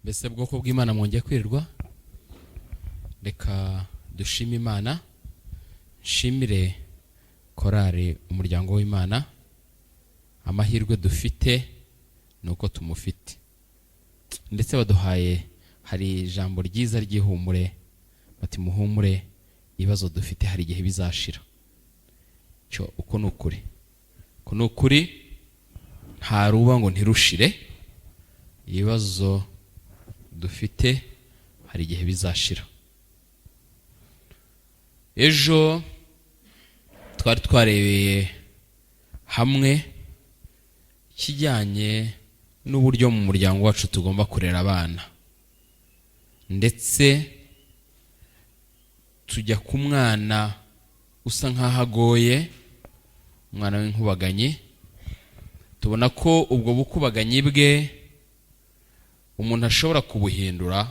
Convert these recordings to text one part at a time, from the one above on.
Mbese bwoko bw'Imana, mwongeye kwirirwa. Reka dushime Imana, nshimire korari Umuryango w'Imana. Amahirwe dufite ni uko tumufite, ndetse baduhaye, hari ijambo ryiza ry'ihumure, bati: "Muhumure, ibibazo dufite hari igihe bizashira." Cyo uko ni ukuri, uko ni ukuri, ntaruba ngo ntirushire. Ibibazo dufite hari igihe bizashira. Ejo twari twarebeye hamwe ikijyanye n'uburyo mu muryango wacu tugomba kurera abana, ndetse tujya ku mwana usa nk'aho agoye, umwana w'inkubaganyi. Tubona ko ubwo bukubaganyi bwe umuntu ashobora kubuhindura,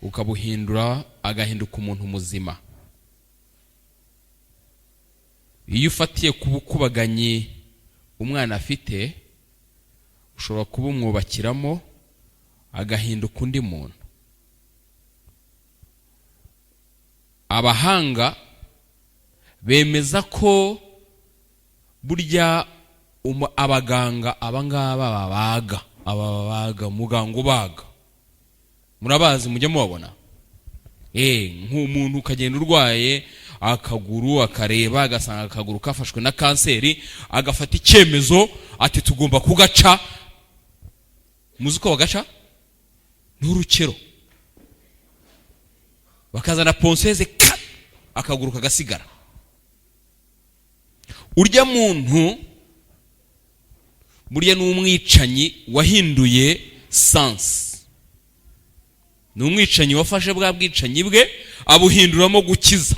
ukabuhindura agahinduka umuntu muzima. Iyo ufatiye ku bukubaganyi umwana afite, ushobora kubumwubakiramo agahinduka undi muntu. Abahanga bemeza ko burya abaganga abangaba babaga, aba babaga, muganga ubaga murabazi, mujya mubabona, nk'umuntu ukagenda urwaye akaguru, akareba agasanga akaguru kafashwe na kanseri, agafata icyemezo ati: "Tugomba kugaca." Muzi uko bagaca? N'urukero, bakazana ponceuse, ka akaguru kagasigara. Urya muntu burya ni umwicanyi wahinduye sens, ni umwicanyi wafashe bwa bwicanyi bwe abuhinduramo gukiza.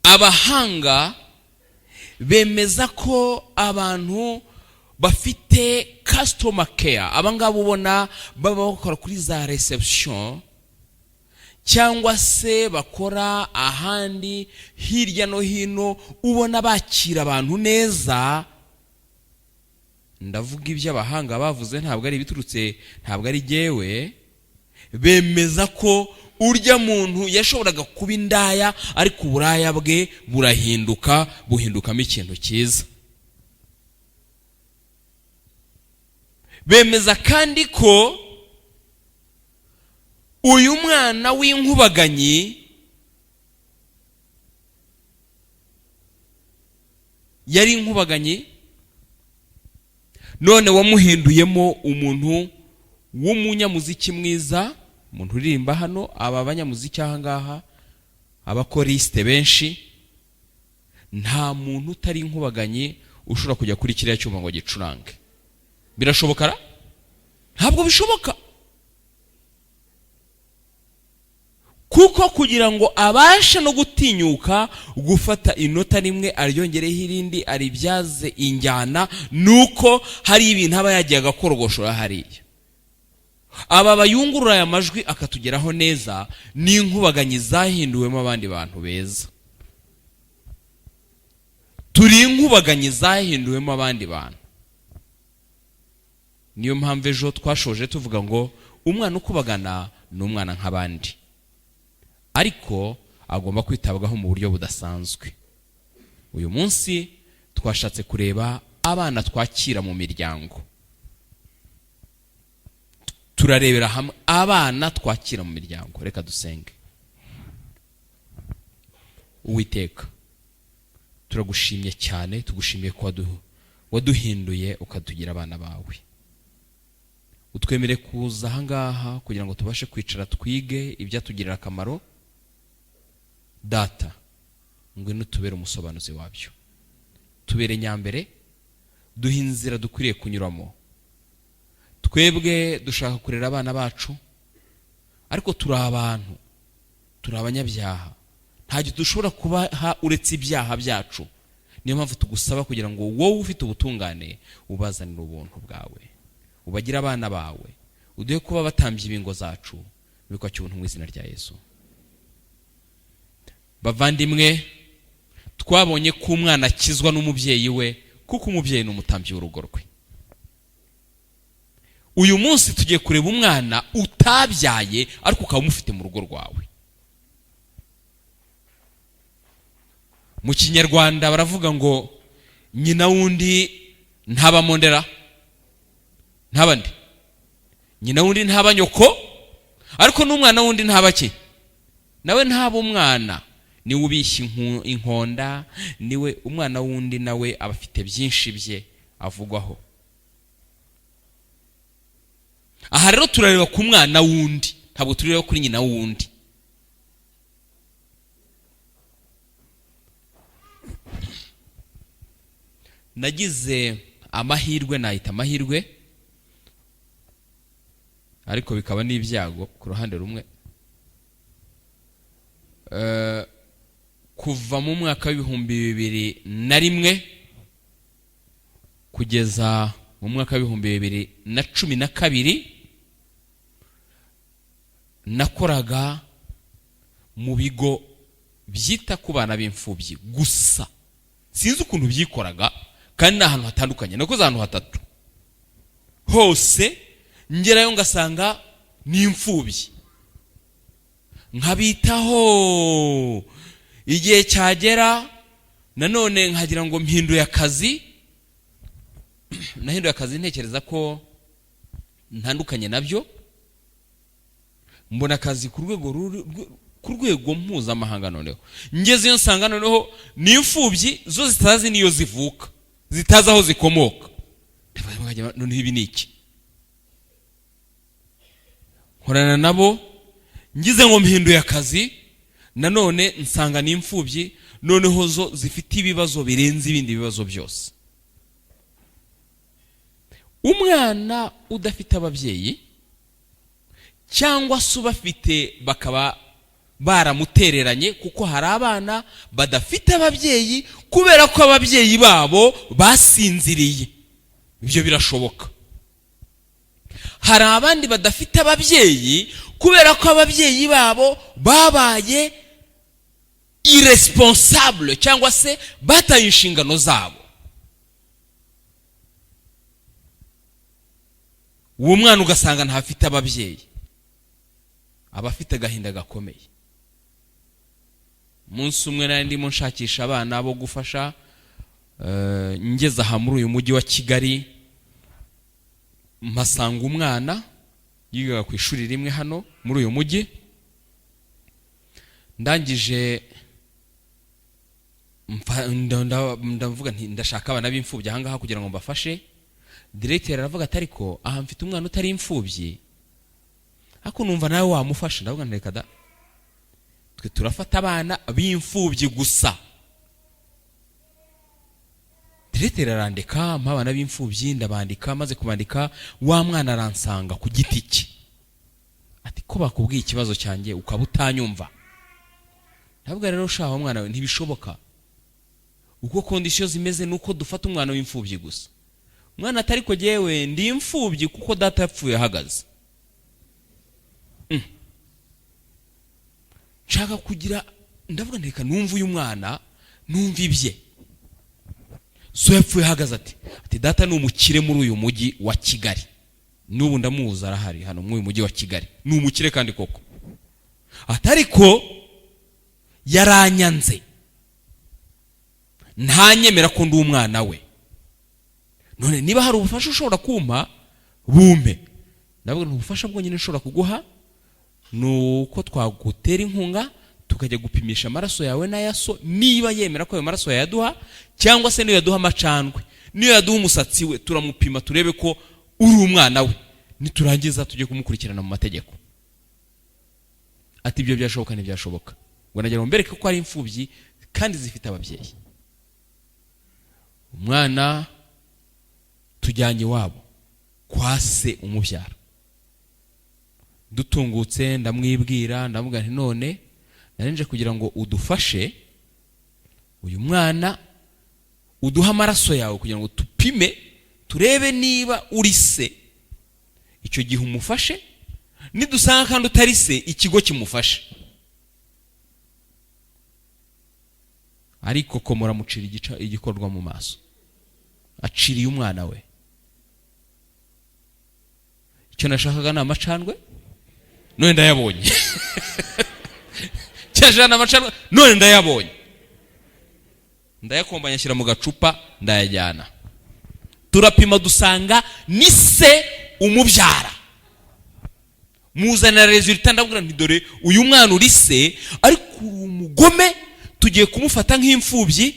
Abahanga bemeza ko abantu bafite customer care, abangaba ubona baba bakora kuri za reception cyangwa se bakora ahandi hirya no hino, ubona bakira abantu neza. Ndavuga ibyo abahanga bavuze, ntabwo ari ibiturutse, ntabwo ari jyewe. Bemeza ko urya muntu yashoboraga kuba indaya, ariko uburaya bwe burahinduka, buhindukamo ikintu cyiza. Bemeza kandi ko uyu mwana w'inkubaganyi yari inkubaganyi, none wamuhinduyemo umuntu w'umunyamuziki mwiza, umuntu uririmba hano. Aba banyamuziki aha ngaha, abakorisite benshi, nta muntu utari inkubaganyi ushobora kujya kuri kiriya cyuma ngo gicurange. Birashoboka ra? Ntabwo bishoboka, kuko kugira ngo abashe no gutinyuka gufata inota rimwe aryongereho irindi aribyaze injyana, nuko hari ibintu aba yagiye agakorogoshora hariya. Aba bayungurura aya majwi akatugeraho neza ni inkubaganyi zahinduwemo abandi bantu beza. Turi inkubaganyi zahinduwemo abandi bantu. Niyo mpamvu ejo twashoje tuvuga ngo umwana ukubagana ni umwana nk'abandi, ariko agomba kwitabwaho mu buryo budasanzwe. Uyu munsi twashatse kureba abana twakira mu miryango. Turarebera hamwe abana twakira mu miryango. Reka dusenge. Uwiteka, turagushimye cyane, tugushimiye ko waduhinduye ukatugira abana bawe. Utwemere kuza ahangaha kugira ngo tubashe kwicara twige ibyatugirira akamaro. Data, ngwino tubere umusobanuzi wabyo, tubere nyambere, duhe inzira dukwiriye kunyuramo. Twebwe dushaka kurera abana bacu, ariko turi abantu, turi abanyabyaha, nta dushobora kubaha uretse ibyaha byacu. Niyo mpamvu tugusaba kugira ngo wowe ufite ubutungane ubazanire ubuntu bwawe, ubagire abana bawe, uduhe kuba batambye ibingo zacu, bikwa ubuntu mu izina rya Yesu. Bavandimwe, twabonye ko umwana akizwa n'umubyeyi we, kuko umubyeyi ni umutambyi w'urugo rwe. Uyu munsi tugiye kureba umwana utabyaye ariko ukaba umufite mu rugo rwawe. Mu Kinyarwanda baravuga ngo nyina wundi ntaba mondera, ntaba nde, nyina wundi ntaba nyoko, ariko n'umwana wundi ntaba ki, nawe ntaba umwana. Niwe ubishya inkonda, niwe umwana wundi, nawe aba afite byinshi bye avugwaho. Aha rero turareba ku mwana wundi, ntabwo tureba kuri nyina wundi. Nagize amahirwe, nahita amahirwe ariko bikaba n'ibyago ku ruhande rumwe. Kuva mu mwaka 2001 kugeza mu mwaka 2012 nakoraga mu bigo byita ku bana b'imfubyi gusa. Sinzi ukuntu byikoraga, kandi ni ahantu hatandukanye, nakoze ahantu hatatu hose, ngerayo ngasanga ni imfubyi, nkabitaho. Igihe cyagera nanone nkagira ngo mpinduye akazi, nahinduye akazi ntekereza ko ntandukanye nabyo, mbona akazi ku rwego mpuzamahanga. Noneho ngezeyo nsanga noneho ni imfubyi zo zitazi n'iyo zivuka, zitazi aho zikomoka. Noneho ibi ni iki? Nkorana nabo, ngize ngo mpinduye akazi, nanone nsanga ni imfubyi noneho zo zifite ibibazo birenze ibindi bibazo byose. Umwana udafite ababyeyi cyangwa se ubafite bakaba baramutereranye, kuko hari abana badafite ababyeyi kubera ko ababyeyi babo basinziriye, ibyo birashoboka. Hari abandi badafite ababyeyi kubera ko ababyeyi babo babaye irresponsable cyangwa se bataye inshingano zabo. Uwo mwana ugasanga ntafite ababyeyi, aba afite agahinda gakomeye. Umunsi umwe nari ndimo nshakisha abana bo gufasha, ngeze aha muri uyu mujyi wa Kigali, mpasanga umwana yigaga ku ishuri rimwe hano muri uyu mujyi. Ndangije ndavuga nti ndashaka abana b'imfubyi aha ngaha kugira ngo mbafashe. Directeur aravuga ati ariko aha mfite umwana utari imfubyi, ariko numva nawe wamufasha. Ndavuga nti reka da, twe turafata abana b'imfubyi gusa. Directeur arandeka, mpa abana b'imfubyi, ndabandika. Maze kubandika, wa mwana aransanga ku giti cye, ati ko bakubwiye ikibazo cyanjye ukaba utanyumva. Ndavuga rero shaho mwana we, ntibishoboka, uko condition zimeze nuko dufata umwana w'imfubyi gusa. Umwana atari ko jyewe ndi imfubyi kuko data yapfuye ahagaze. Nshaka kugira, ndavuga nti reka numve uyu mwana, numve ibye. So yapfuye ahagaze, ati data ni umukire muri uyu mujyi wa Kigali, n'ubu ndamuzi arahari hano muri uyu mujyi wa Kigali, ni umukire kandi koko. Ati ariko yaranyanze, ntanyemera ko ndi umwana we. None niba hari ubufasha ushobora kumpa, bumpe. Ndavuga nti ubufasha bwonyine nshobora kuguha ni uko twagutera inkunga tukajya gupimisha amaraso yawe n'aya so, niba yemera ko ayo maraso yayaduha, cyangwa se niyo yaduha amacandwe, niyo yaduha umusatsi we, turamupima turebe ko uri umwana we, niturangiza tujye kumukurikirana mu mategeko. Ati ibyo byashoboka? Ntibyashoboka. Ngo nagira ngo mbereke ko ari imfubyi kandi zifite ababyeyi. Umwana tujyanye iwabo kwa se umubyara, dutungutse ndamwibwira, ndamubwira nti none nari kugira ngo udufashe uyu mwana, uduhe amaraso yawe kugira ngo tupime turebe niba uri se. Icyo gihe umufashe, nidusanga kandi utari se, ikigo kimufashe. Ariko ko muramucira igikorwa mu maso, aciriye umwana we. Icyo nashakaga ni amacandwe, none ndayabonye. Icyo nashakaga ni amacandwe, none ndayabonye. Ndayakombanya, ashyira mu gacupa, ndayajyana. Turapima, dusanga ni se umubyara. Muzanira résultat, ndabwira nti: "Dore uyu mwana uri se, ariko uri umugome. Tugiye kumufata nk'imfubyi,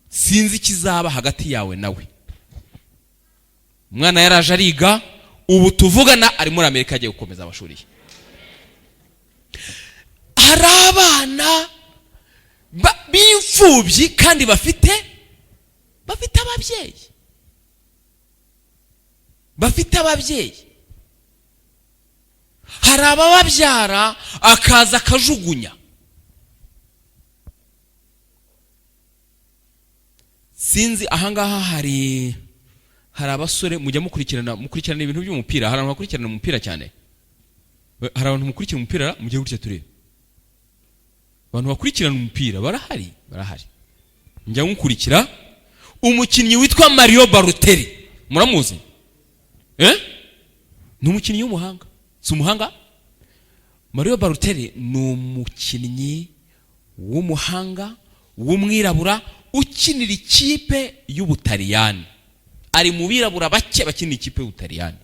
sinzi ikizaba hagati yawe nawe." Umwana yaraje ariga, ubu tuvugana ari muri Amerika, agiye gukomeza amashuri ye. Hari abana b'imfubyi kandi bafite ababyeyi, bafite ababyeyi. Hari abababyara akaza akajugunya. Sinzi, ahangaha hari abasore mujya mukurikirana ibintu by'umupira? Hari abantu bakurikirana umupira cyane? Hari abantu mukurikira umupira? Mujye gutya turebe abantu bakurikirana umupira. Barahari, barahari. Njya nkukurikira umukinnyi witwa Mario Balotelli, muramuzi? Ni umukinnyi w'umuhanga, si umuhanga? Mario Balotelli ni umukinnyi w'umuhanga w'umwirabura ukinira ikipe y'Ubutaliyani. Ari mu birabura bake bakinira ikipe y'Ubutaliyani.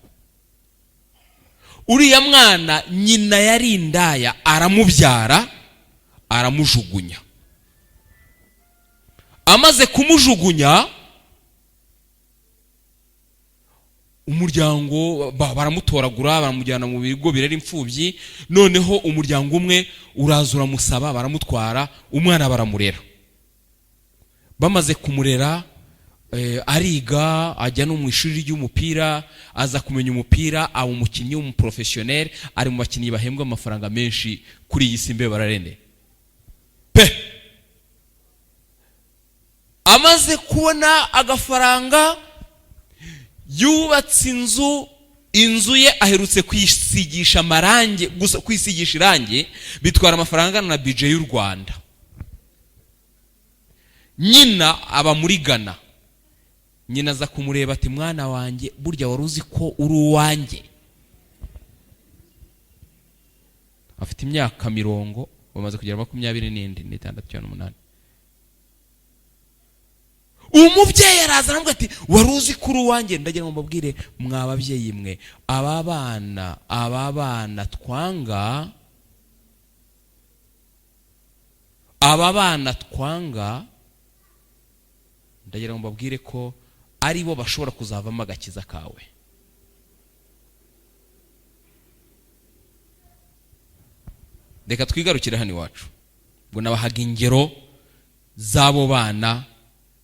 Uriya mwana, nyina yari indaya, aramubyara aramujugunya. Amaze kumujugunya, umuryango baramutoragura, baramujyana mu bigo birera imfubyi. Noneho umuryango umwe uraza uramusaba, baramutwara, umwana baramurera. Bamaze kumurera, ariga, ajya no mu ishuri ry'umupira, aza kumenya umupira, aba umukinnyi w'umuprofesiyoneri, ari mu bakinnyi bahembwa amafaranga menshi kuri iyi si. Mbe bararende pe! Amaze kubona agafaranga, yubatse inzu. Inzu ye aherutse kwisigisha amarangi gusa, kwisigisha irangi bitwara amafaranga angana na budget y'u Rwanda. Nyina aba muri Ghana. Nyina aza kumureba ati: "Mwana wanjye, burya wari uzi ko uri uwanjye?" Afite imyaka 20, bamaze kugera 26 cyangwa 8. Umubyeyi araza aravuga ati: "Wari uzi ko uri uwanjye?" Ndagira ngo mbabwire, mwa babyeyi mwe, aba bana twanga, aba bana twanga, ndagira ngo mbabwire ko ari bo bashobora kuzavamo agakiza kawe. Reka twigarukire hano iwacu. Ngo nabahaga ingero z'abo bana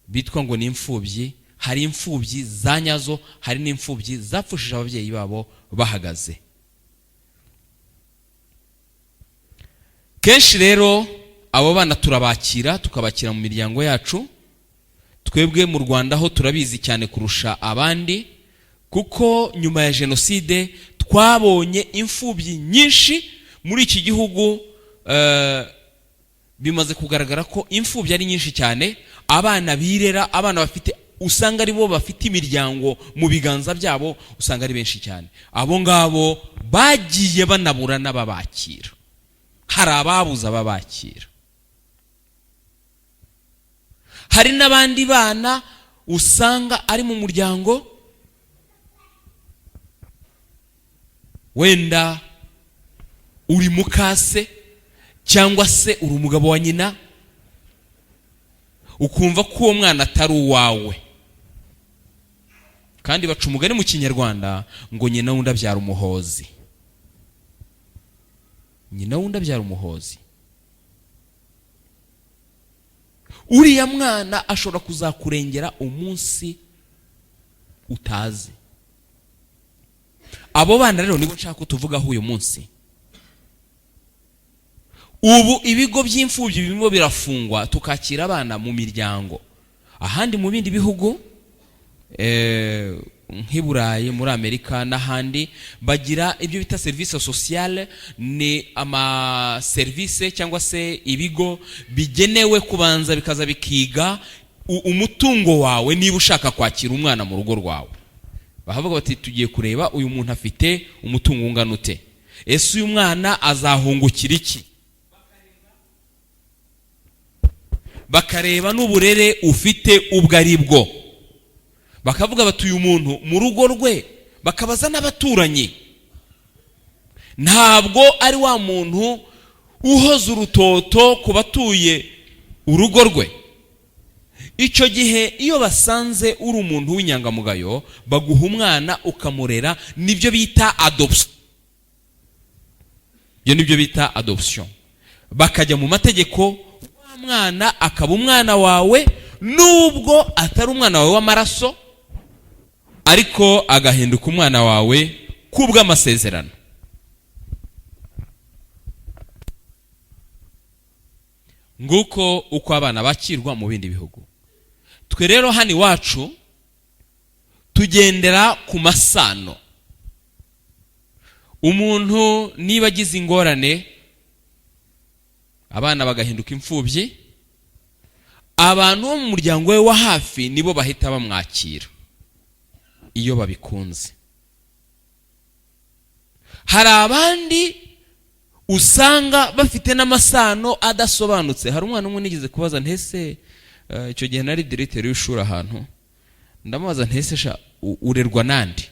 bitwa ngo ni imfubyi. Hari imfubyi za nyazo, hari n'imfubyi zapfushije ababyeyi babo bahagaze. Kenshi rero abo bana turabakira, tukabakira mu miryango yacu. Twebwe mu Rwanda ho turabizi cyane kurusha abandi, kuko nyuma ya jenoside twabonye imfubyi nyinshi muri iki gihugu. Bimaze kugaragara ko imfubyi ari nyinshi cyane. Abana birera, abana bafite, usanga ari bo bafite imiryango mu biganza byabo, usanga ari benshi cyane. Abo ngabo bagiye banabura n'ababakira, hari ababuze ababakira. Hari n'abandi bana usanga ari mu muryango, wenda uri mukase cyangwa se uri umugabo wa nyina, ukumva ko uwo mwana atari uwawe. Kandi baca umugani mu Kinyarwanda ngo nyina wundi abyara umuhozi, nyina wundi abyara umuhozi. Uriya mwana ashobora kuzakurengera umunsi utazi. Abo bana rero nibo nshaka ko tuvugaho uyu munsi. Ubu ibigo by'imfubyi birimo birafungwa, tukakira abana mu miryango. Ahandi mu bindi bihugu, nk'i Burayi, muri Amerika n'ahandi, bagira ibyo bita service sociale. Ni amaserivisi cyangwa se ibigo bigenewe kubanza bikaza bikiga umutungo wawe, niba ushaka kwakira umwana mu rugo rwawe. Bakavuga bati: "Tugiye kureba uyu muntu afite umutungo ungana ute? Ese uyu mwana azahungukira iki?" Bakareba n'uburere ufite ubwo ari bwo, bakavuga bati: "Uyu muntu mu rugo rwe," bakabaza n'abaturanyi, "ntabwo ari wa muntu uhoza urutoto ku batuye urugo rwe?" Icyo gihe iyo basanze uri umuntu w'inyangamugayo, baguha umwana ukamurera. Nibyo bita adoption. Ibyo nibyo bita adoption. Bakajya mu mategeko, wa mwana akaba umwana wawe, nubwo atari umwana wawe w'amaraso, ariko agahinduka umwana wawe kubw'amasezerano. Nguko uko abana bakirwa mu bindi bihugu. Twe rero hano iwacu tugendera ku masano. Umuntu niba agize ingorane, abana bagahinduka imfubyi, abantu bo mu muryango we wa hafi nibo bahita bamwakira iyo babikunze. Hari abandi usanga bafite n'amasano adasobanutse. Hari umwana umwe nigeze kubaza ntese, icyo gihe nari diregiteri w'ishuri ahantu, ndamubaza ntese: "Sha, urerwa nande?"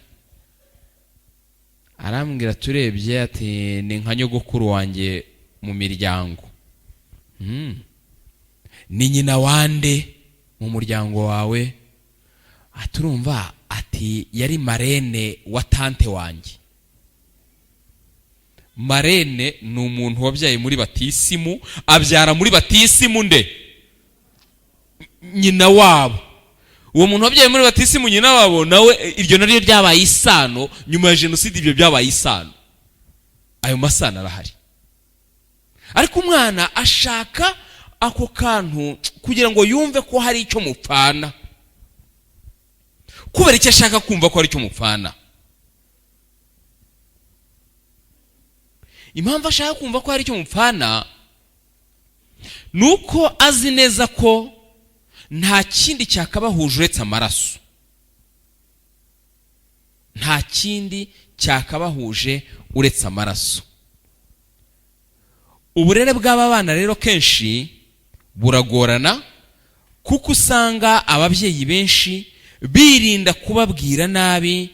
Arambwira, turebye, ati: "Ni nka nyogokuru wanjye mu miryango." "Ni nyina wande mu muryango wawe?" Aturumva ati: "Yari marraine wa tante wanjye." Marraine ni umuntu wabyaye muri batisimu, abyara muri batisimu nde? Nyina wabo. Uwo muntu wabyaye muri batisimu nyina wabo nawe, iryo naryo ryabaye isano nyuma ya jenoside. Ibyo byabaye isano, ayo masano arahari. Ariko umwana ashaka ako kantu kugira ngo yumve ko hari icyo mupfana. Kubera icyo ashaka kumva ko hari icyo mupfana? Impamvu ashaka kumva ko hari icyo mupfana ni uko azi neza ko nta kindi cyakabahuje uretse amaraso. Nta kindi cyakabahuje uretse amaraso. Uburere bw'aba bana rero kenshi buragorana, kuko usanga ababyeyi benshi birinda kubabwira nabi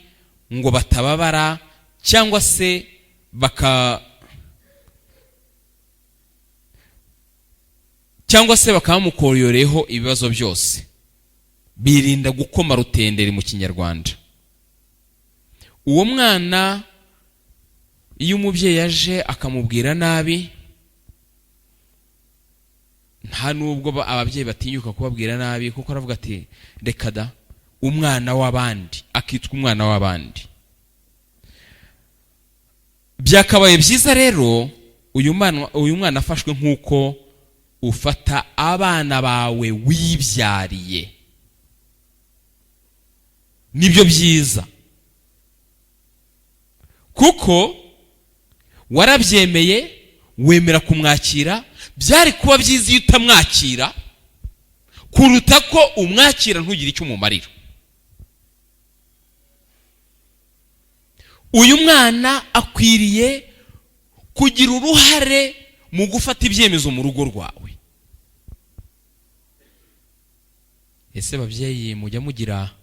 ngo batababara, cyangwa se bakabamukoyoreho ibibazo byose. Birinda gukoma rutenderi mu Kinyarwanda. Uwo mwana iyo umubyeyi aje akamubwira nabi, nta nubwo ababyeyi batinyuka kubabwira nabi, kuko aravuga ati: "Reka da, umwana w'abandi akitwa umwana w'abandi." Byakabaye byiza rero uyu mwana afashwe nk'uko ufata abana bawe wibyariye. Nibyo byiza, kuko warabyemeye, wemera kumwakira. Byari kuba byiza iyo utamwakira kuruta ko umwakira ntugire icyo umumarira. Uyu mwana akwiriye kugira uruhare mu gufata ibyemezo mu rugo rwawe. Ese babyeyi, mujya mugira,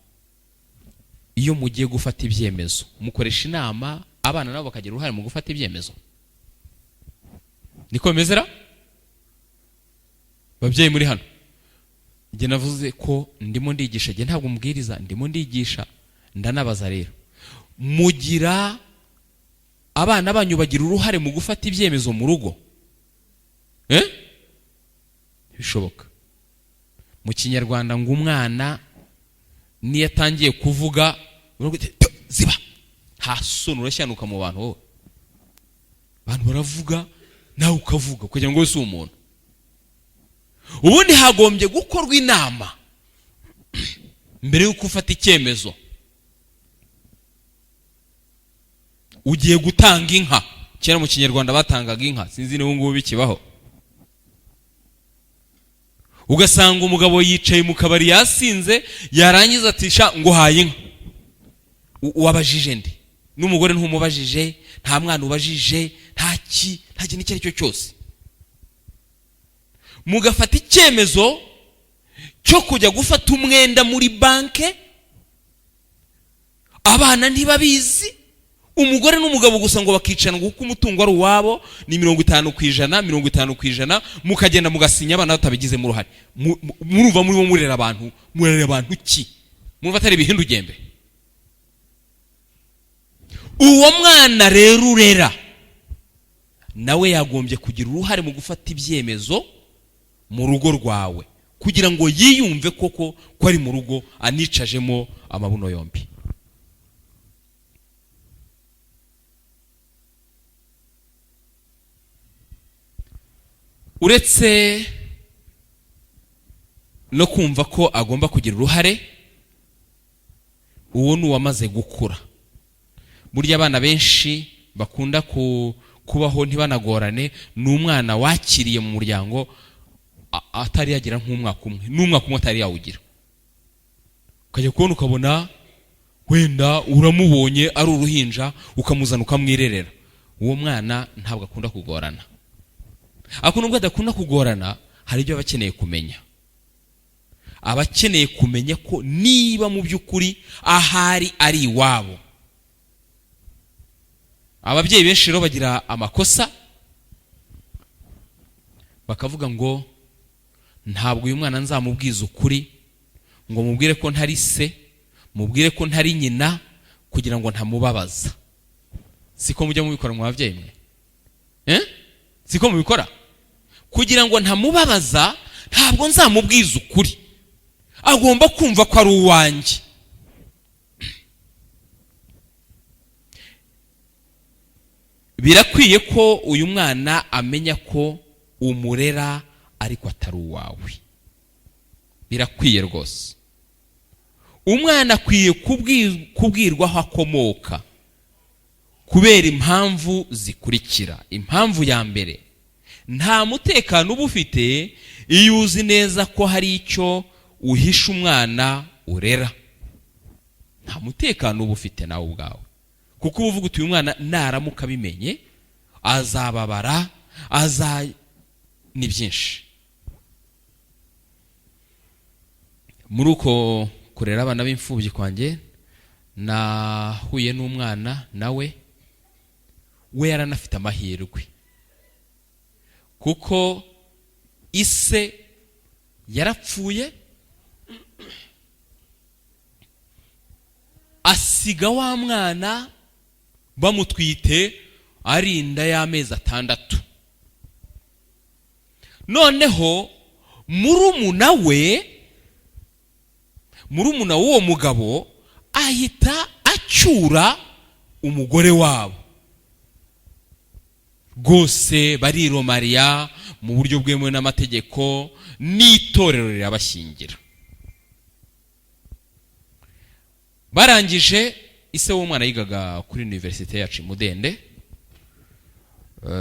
iyo mugiye gufata ibyemezo, mukoresha inama, abana nabo bakagira uruhare mu gufata ibyemezo? Niko bimeze ra, babyeyi muri hano? Njye navuze ko ndimo ndigisha, njye ntabwo mbwiriza, ndimo ndigisha. Ndanabaza rero: mugira abana banyu bagira uruhare mu gufata ibyemezo mu rugo? Bishoboka. Mu Kinyarwanda ngo umwana niyo atangiye kuvuga, ziba, nta soni, urashyanuka mu bantu wowe. Abantu baravuga nawe ukavuga kugira ngo wese umuntu. Ubundi hagombye gukorwa inama mbere y'uko ufata icyemezo. Ugiye gutanga inka. Kera mu Kinyarwanda batangaga inka, sinzi niba ngubu bikibaho. Ugasanga umugabo yicaye mu kabari yasinze, yarangiza ati: "Sha, nguhaye inka." Wabajije nde? N'umugore ntumubajije, nta mwana ubajije, nta ki, nta kintu icyo ari cyo cyose. Mugafata icyemezo cyo kujya gufata umwenda muri banke, abana ntibabizi, umugore n'umugabo gusa, ngo bakicana kuko umutungo ari uwabo, ni 50%, 50%, mukagenda mugasinya abana batabigizemo uruhare. Murumva murimo murera abantu, murera abantu ki? Murumva atari ibihindugembe? Uwo mwana rero urera nawe yagombye kugira uruhare mu gufata ibyemezo mu rugo rwawe, kugira ngo yiyumve koko ko ari mu rugo, anicajemo amabuno yombi. Uretse no kumva ko agomba kugira uruhare, uwo ni uwamaze gukura. Burya abana benshi bakunda kubaho ntibanagorane ni umwana wakiriye mu muryango atari yagira nk'umwaka umwe, n'umwaka umwe atari yawugira, ukajya kubona ukabona wenda uramubonye ari uruhinja, ukamuzana ukamwirerera. Uwo mwana ntabwo akunda kugorana, ariko nubwo adakunda kugorana, hari ibyo aba akeneye kumenya. Aba akeneye kumenya ko niba mu by'ukuri ahari ari iwabo. Ababyeyi benshi rero bagira amakosa, bakavuga ngo ntabwo uyu mwana nzamubwiza ukuri, ngo mubwire ko ntari se, mubwire ko ntari nyina, kugira ngo ntamubabaza. Siko mujya mubikora mu babyeyi mwe? Siko mubikora? Kugira ngo ntamubabaza, ntabwo nzamubwiza ukuri, agomba kumva ko ari uwanjye. Birakwiye ko uyu mwana amenya ko umurera ariko atari uwawe, birakwiye rwose. Umwana akwiye kubwirwa aho akomoka kubera impamvu zikurikira. Impamvu ya mbere, nta mutekano uba ufite iyo uzi neza ko hari icyo uhisha umwana urera. Nta mutekano uba ufite nawe ubwawe, kuko uba uvuga uti uyu mwana naramuka abimenye azababara, aza ni byinshi. Muri uko kurera abana b'imfubyi kwanjye, nahuye n'umwana nawe we yaranafite amahirwe, kuko ise yarapfuye asiga wa mwana bamutwite ari inda y'amezi 6. Noneho murumuna w'uwo mugabo ahita acyura umugore wabo. Rwose bariromariya mu buryo bwemewe n'amategeko, n'itorero rirabashyingira. Barangije, ise w'umwana yigaga kuri universite yacu i Mudende.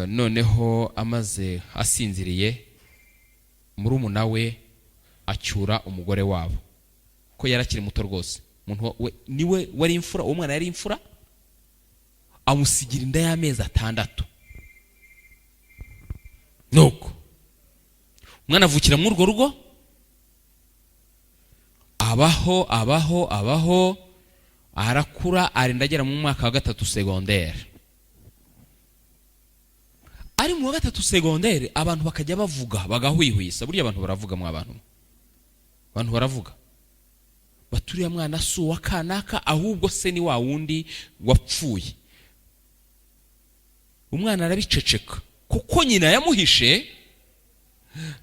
Noneho amaze asinziriye, murumuna we acyura umugore wabo, ko yari akiri muto rwose. Umuntu we, niwe wari imfura, uwo mwana yari imfura, amusigira inda y'amezi 6. Nuko umwana avukira muri urwo rugo, abaho abaho abaho, arakura, arinda agera mu mwaka wa 3 secondaire. Ari mu wa 3 secondaire, abantu bakajya bavuga bagahwihwisa. Burya abantu baravuga, mwa bantu, abantu baravuga baturiya mwana si uwa kanaka, ahubwo se ni wa wundi wapfuye. Umwana arabiceceka kuko nyina yamuhishe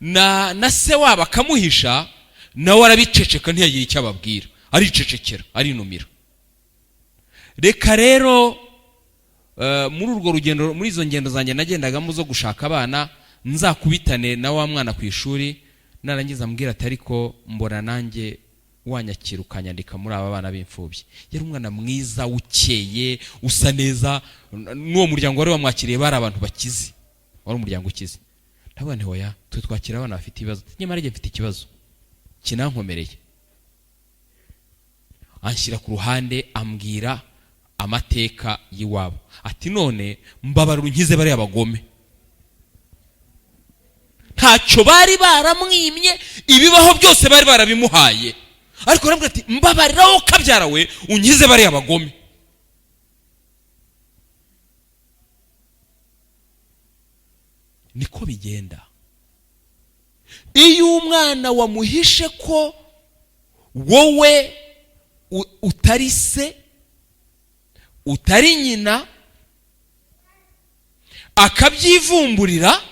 na se wabo akamuhisha, nawe arabiceceka, ntiyagira icyo ababwira, aricecekera, arinumira. Reka rero muri urwo rugendo, muri izo ngendo zanjye nagendagamo zo gushaka abana, nzakubitane na wa mwana ku ishuri, narangiza ambwira ati ariko mbona nanjye wanyakira ukanyandika muri aba bana b'imfubyi. Yari umwana mwiza, ukeye, usa neza, n'uwo muryango wari wamwakiriye bari abantu bakize, wari umuryango ukize. Ndavuga nti oya, twe twakira abana bafite ibibazo, nyamara njye mfite ikibazo kinankomereye. Anshyira ku ruhande, ambwira amateka y'iwabo, ati: "None mbabarira unkize bariya bagome." Ntacyo bari baramwimye, ibibaho byose bari barabimuhaye, ariko arambwira ati: "Mbabarira wowe kabyara we, unkize bariya bagome." Niko bigenda iyo umwana wamuhishe ko wowe utari se, utari nyina, akabyivumburira,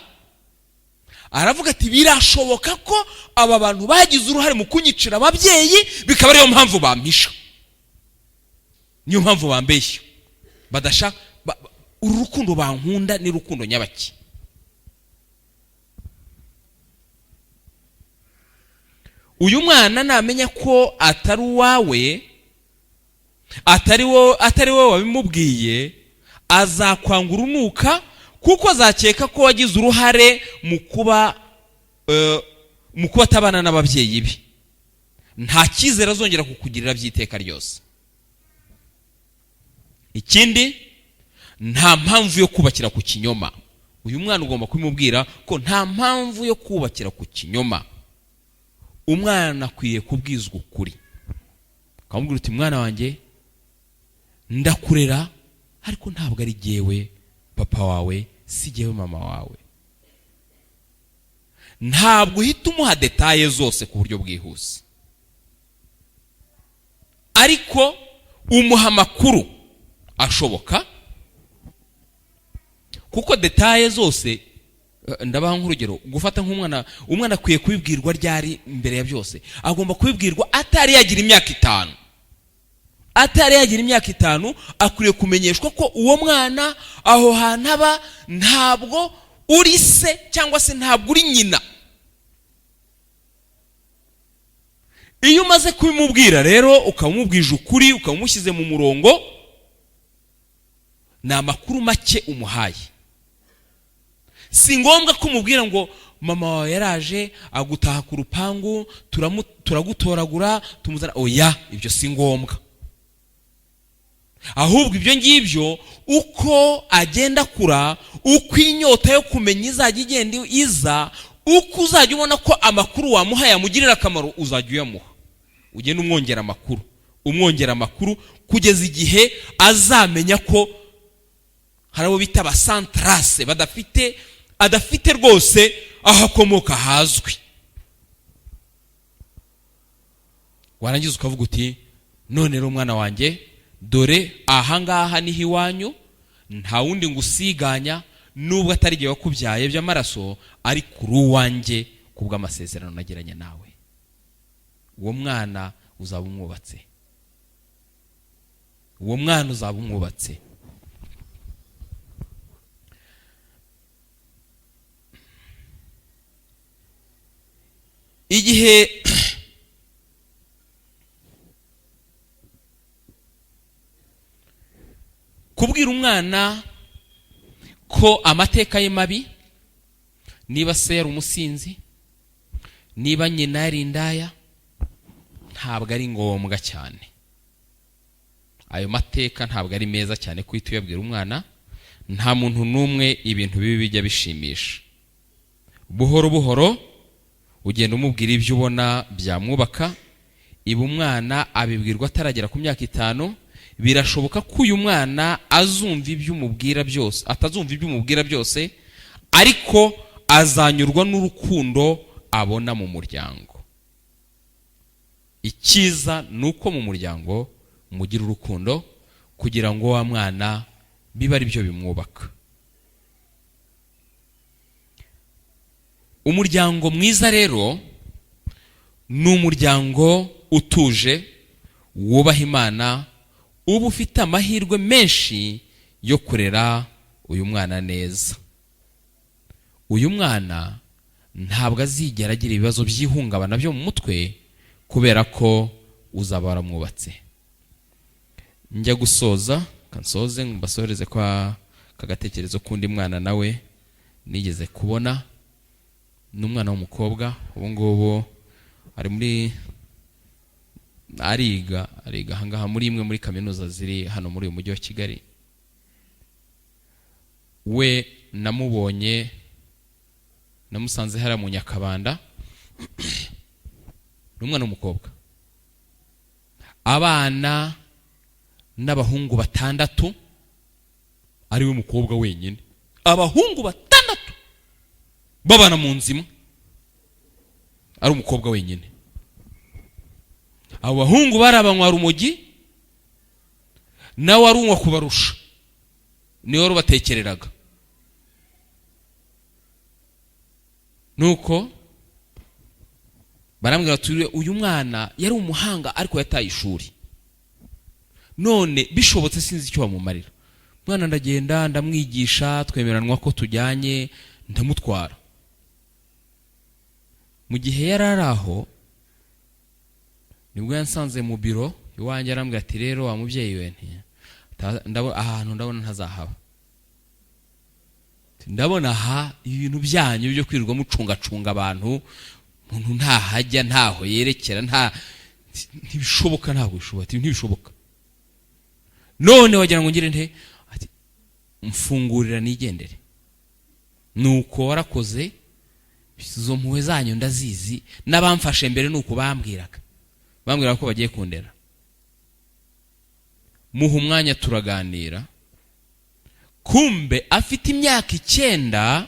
aravuga ati: "Birashoboka ko aba bantu bagize uruhare mu kunyicira ababyeyi, bikaba ariyo mpamvu bampisha, niyo mpamvu bambeshya, badashaka uru rukundo bankunda ni rukundo nyabaki." Uyu mwana namenya ko atari uwawe, atari wowe wabimubwiye, azakwanga urunuka, kuko azakeka ko wagize uruhare mu kuba atabana n'ababyeyi be. Nta cyizere azongera kukugirira by'iteka ryose. Ikindi, nta mpamvu yo kubakira ku kinyoma. Uyu mwana ugomba kubimubwira ko nta mpamvu yo kubakira ku kinyoma. Umwana akwiye kubwizwa ukuri, ukamubwira uti: "Mwana wanjye, ndakurera, ariko ntabwo ari jyewe papa wawe, si jyewe mama wawe." Ntabwo uhita umuha détails zose ku buryo bwihuse, ariko umuha amakuru ashoboka, kuko détails zose, ndabaha nk'urugero, gufata nk'umwana, umwana akwiye kubibwirwa ryari? Mbere ya byose agomba kubibwirwa atari yagira imyaka 5. Atari yagira imyaka 5 akwiriye kumenyeshwa ko uwo mwana aho hantu aba ntabwo uri se cyangwa se ntabwo uri nyina. Iyo umaze kubimubwira rero, ukaba umubwije ukuri, ukaba umushyize mu murongo, ni amakuru make umuhaye. Si ngombwa ko umubwira ngo mama wawe yaraje agutaha ku rupangu, turagutoragura tumuzana. Oya, ibyo si ngombwa. Ahubwo ibyo ngibyo, uko agenda akura, uko inyota yo kumenya izajya igenda iza, uko uzajya ubona ko amakuru wamuha yamugirira akamaro, uzajya uyamuha, ugenda umwongera amakuru, umwongera amakuru, kugeza igihe azamenya ko hari abo bita abasantarase, adafite rwose aho akomoka hazwi. Warangiza ukavuga uti: "None rero umwana wanjye, dore ahangaha niho iwanyu, nta wundi ngusiganya, nubwo atari igihe wakubyaye by'amaraso, ariko uri uwanjye kubw'amasezerano nagiranye nawe." Uwo mwana uzaba umwubatse, uwo mwana uzaba umwubatse. Igihe kubwira umwana ko amateka ye mabi, niba se yari umusinzi, niba nyina yari indaya, ntabwo ari ngombwa cyane. Ayo mateka ntabwo ari meza cyane kuhita uyabwira umwana. Nta muntu n'umwe ibintu bibi bijya bishimisha. Buhoro buhoro ugenda umubwira ibyo ubona byamwubaka. Iba umwana abibwirwa ataragera ku myaka 5. Birashoboka ko uyu mwana azumva ibyo umubwira byose, atazumva ibyo umubwira byose, ariko azanyurwa n'urukundo abona mu muryango. Icyiza ni uko mu muryango mugira urukundo, kugira ngo wa mwana bibe ari byo bimwubaka. Umuryango mwiza rero ni umuryango utuje, wubaha Imana, uba ufite amahirwe menshi yo kurera uyu mwana neza. Uyu mwana ntabwo azigera agira ibibazo by'ihungabana byo mu mutwe, kubera ko uzaba waramwubatse. Njya gusoza, kansoze mbasohoreze kwa kagatekerezo k'undi mwana nawe nigeze kubona. Ni umwana w'umukobwa, ubu ngubu ari muri Ariga ahangaha muri imwe muri kaminuza ziri hano muri uyu mujyi wa Kigali. We namubonye, namusanze hariya mu Nyakabanda. Ni umwana w'umukobwa, abana n'abahungu batandatu, ari we mukobwa wenyine. Abahungu batandatu babana mu nzu imwe, ari umukobwa wenyine. Abo bahungu bari abanywa urumogi, nawe arunywa kubarusha, niwe wari ubatekereraga. Nuko barambwira bati: "Uyu mwana yari umuhanga, ariko yataye ishuri, none bishobotse sinzi icyo bamumarira." Mwana ndagenda ndamwigisha, twemeranwa ko tujyanye, ndamutwara. Mu gihe yari ari aho, nibwo yansanze mu biro iwanjye, arambwira ati: "Rero wa mubyeyi we, nti ahantu ndabona ntazahaba. Ndabona aha ibintu byanyu byo kwirirwa mucungacunga abantu, umuntu ntahajya, ntaho yerekera, nta ntibishoboka, ntabwo bishoboka." Ati: "Ntibishoboka. None wagira ngo ngire nte?" Ati: "Mfungurira nigendere. Nuko warakoze, izo mpuhwe zanyu ndazizi, n'abamfashe mbere nuko bambwiraga ko bagiye kundera." Muha umwanya turaganira. Kumbe afite imyaka 9,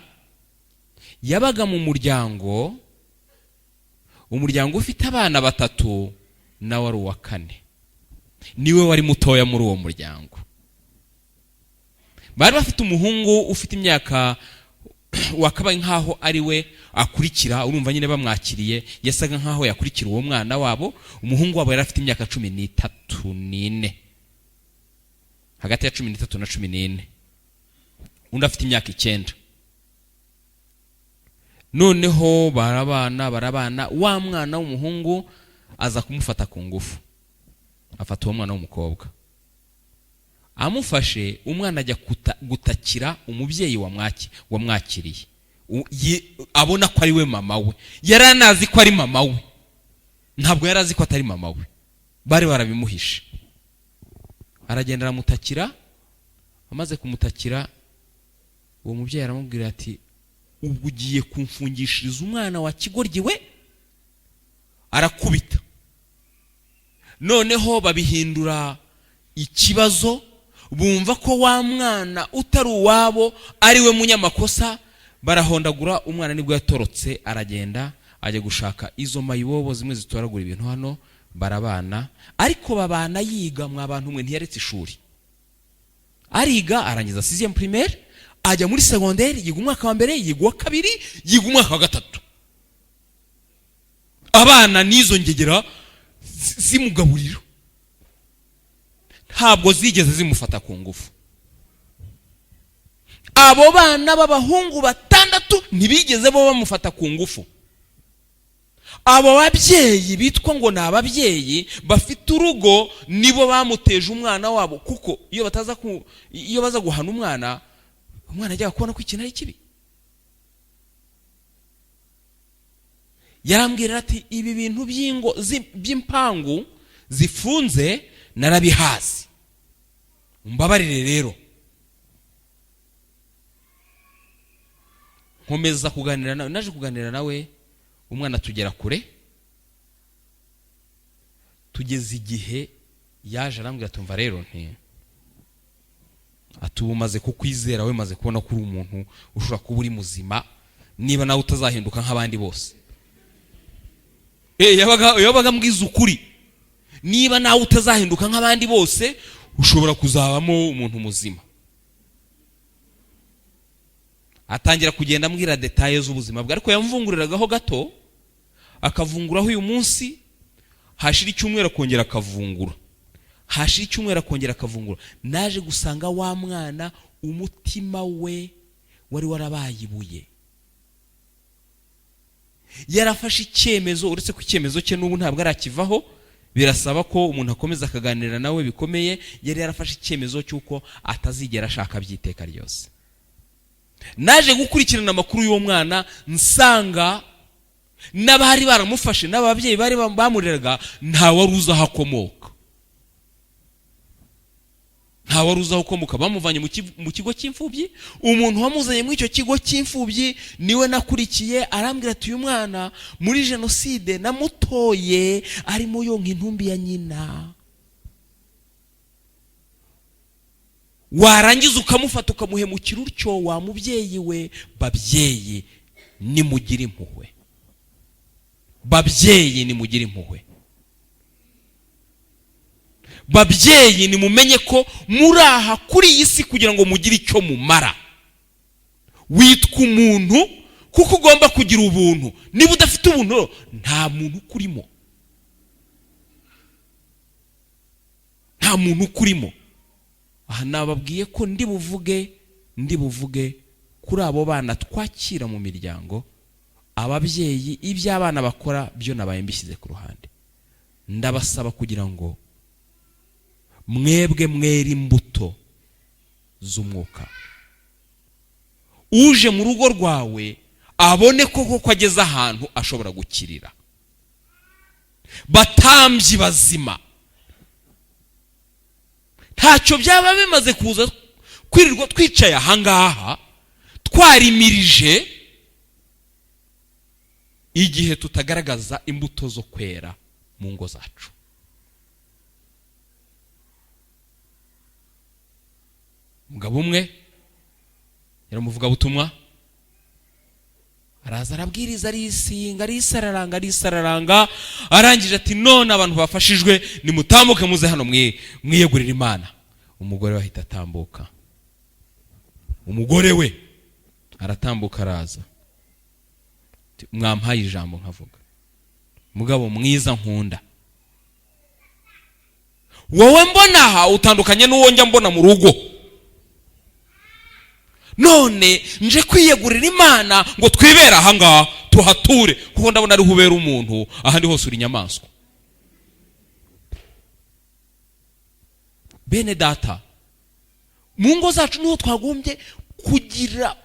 yabaga mu muryango, umuryango ufite abana batatu, nawe ari uwa kane, niwe wari mutoya muri uwo muryango. Bari bafite umuhungu ufite imyaka wakabaye nk'aho ari we akurikira. Urumva nyine bamwakiriye, yasaga nk'aho yakurikira uwo mwana wabo. Umuhungu wabo yari afite imyaka 13 n'ine, hagati ya 13 na 14, undi afite imyaka 9. Noneho barabana, barabana. Wa mwana w'umuhungu aza kumufata ku ngufu, afata uwo mwana w'umukobwa. Amufashe, umwana ajya gutakira umubyeyi wamwakiriye, abona ko ari we mama we. Yari anazi ko ari mama we, ntabwo yari azi ko atari mama we, bari barabimuhishe. Aragenda aramutakira. Amaze kumutakira, uwo mubyeyi aramubwira ati: "Ubwo ugiye kumfungishiriza umwana wa kigoryi we?" Arakubita. Noneho babihindura ikibazo, bumva ko wa mwana utari uwabo ari we munyamakosa, barahondagura umwana. Nibwo yatorotse, aragenda ajya gushaka izo mayibobo zimwe zitoragura ibintu hano, barabana. Ariko babana yiga. Mwa bantu mwe, ntiyaretse ishuri, ariga, arangiza sixième primaire, ajya muri secondaire, yiga umwaka wa mbere, yiga uwa kabiri, yiga umwaka wa gatatu. Abana n'izo ngegera zimugaburira, ntabwo zigeze zimufata ku ngufu. Abo bana b'abahungu batandatu ntibigeze bo bamufata ku ngufu. Abo babyeyi bitwa ngo ni ababyeyi bafite urugo nibo bamuteje umwana wabo, kuko iyo bataza ku iyo baza guhana umwana, umwana ajyaga kubona ko ikintu ari kibi. Yarambwira ati: "Ibi bintu by'ingo by'impangu zifunze narabihazi, mbabarire rero." Nkomeza kuganira nawe, naje kuganira nawe umwana tugera kure. Tugeze igihe yaje arambwira, tumva rero, nti ati: "Ubu umaze kukwizera, we maze kubona ko uri umuntu ushobora kuba uri muzima, niba nawe utazahinduka nk'abandi bose." Yabaga ambwiza ukuri: "Niba nawe utazahinduka nk'abandi bose, ushobora kuzabamo umuntu muzima." Atangira kugenda ambwira détails z'ubuzima bwe, ariko yamvunguriragaho gato, akavunguraho uyu munsi, hashira icyumweru akongera akavungura, hashira icyumweru akongera akavungura. Naje gusanga wa mwana umutima we wari warabaye ibuye, yarafashe icyemezo. Uretse ko icyemezo cye n'ubu ntabwo arakivaho, birasaba ko umuntu akomeza akaganira nawe bikomeye. Yari yarafashe icyemezo cy'uko atazigera ashaka by'iteka ryose. Naje gukurikirana amakuru y'uwo mwana, nsanga N'abari baramufashe n'ababyeyi bari bamureraga, nta wari uzi aho akomoka, nta wari uzi aho akomoka. Bamuvanye mu kigo cy'imfubyi. Umuntu wamuzanye muri icyo kigo cy'imfubyi niwe nakurikiye, arambwira ati: "Uyu mwana muri jenoside namutoye arimo yonka intumbi ya nyina." Warangiza ukamufata ukamuhemukira utyo, wa mubyeyi we. Babyeyi, nimugire impuhwe. Babyeyi, nimugire impuhwe. Babyeyi, nimumenye ko muri aha kuri iyi si kugira ngo mugire icyo mumara. Witwa umuntu kuko ugomba kugira ubuntu. Niba udafite ubuntu, nta muntu ukurimo, nta muntu ukurimo. Aha nababwiye ko ndi buvuge kuri abo bana twakira mu miryango. Ababyeyi, ibyo abana bakora byo nabaye mbishyize ku ruhande. Ndabasaba kugira ngo mwebwe mwere imbuto z'umwuka. Uje mu rugo rwawe abone ko koko ageze ahantu ashobora gukirira. Batambyi bazima, ntacyo byaba bimaze kuza kwirirwa twicaye ahangaha twarimirije igihe tutagaragaza imbuto zo kwera mu ngo zacu. Umugabo umwe yari umuvugabutumwa, araza arabwiriza, arisinga, arisararanga, arisararanga. Arangije ati: "None abantu bafashijwe, nimutambuke muze hano mwiyegurire Imana." Umugore we ahita atambuka, umugore we aratambuka araza: "Mwampaye ijambo nkavuga, mugabo mwiza nkunda? Wowe mbona aha utandukanye n'uwo njya mbona mu rugo. None nje kwiyegurira Imana ngo twibere ahangaha, tuhature, kuko ndabona ariho ubera umuntu, ahandi hose uri inyamaswa." Bene data, mu ngo zacu niho twagombye kugira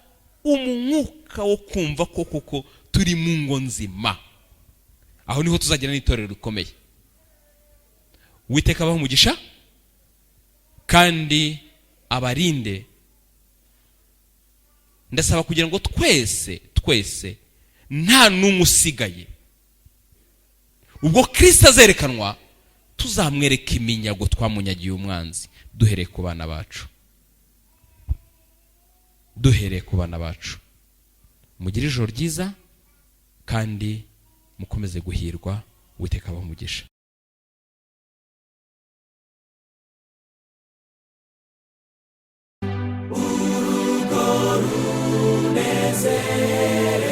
umwuka wo kumva ko koko turi mu ngo nzima. Aho niho tuzagira n'itorero rikomeye. Uwiteka abahe umugisha kandi abarinde. Ndasaba kugira ngo twese twese, nta n'umwe usigaye, ubwo Kirisito azerekanwa tuzamwereka iminyago twamunyagiye umwanzi, duhereye ku bana bacu, duhereye ku bana bacu. Mugire ijoro ryiza kandi mukomeze guhirwa. Uwiteka abahe umugisha. Urugo runezerewe.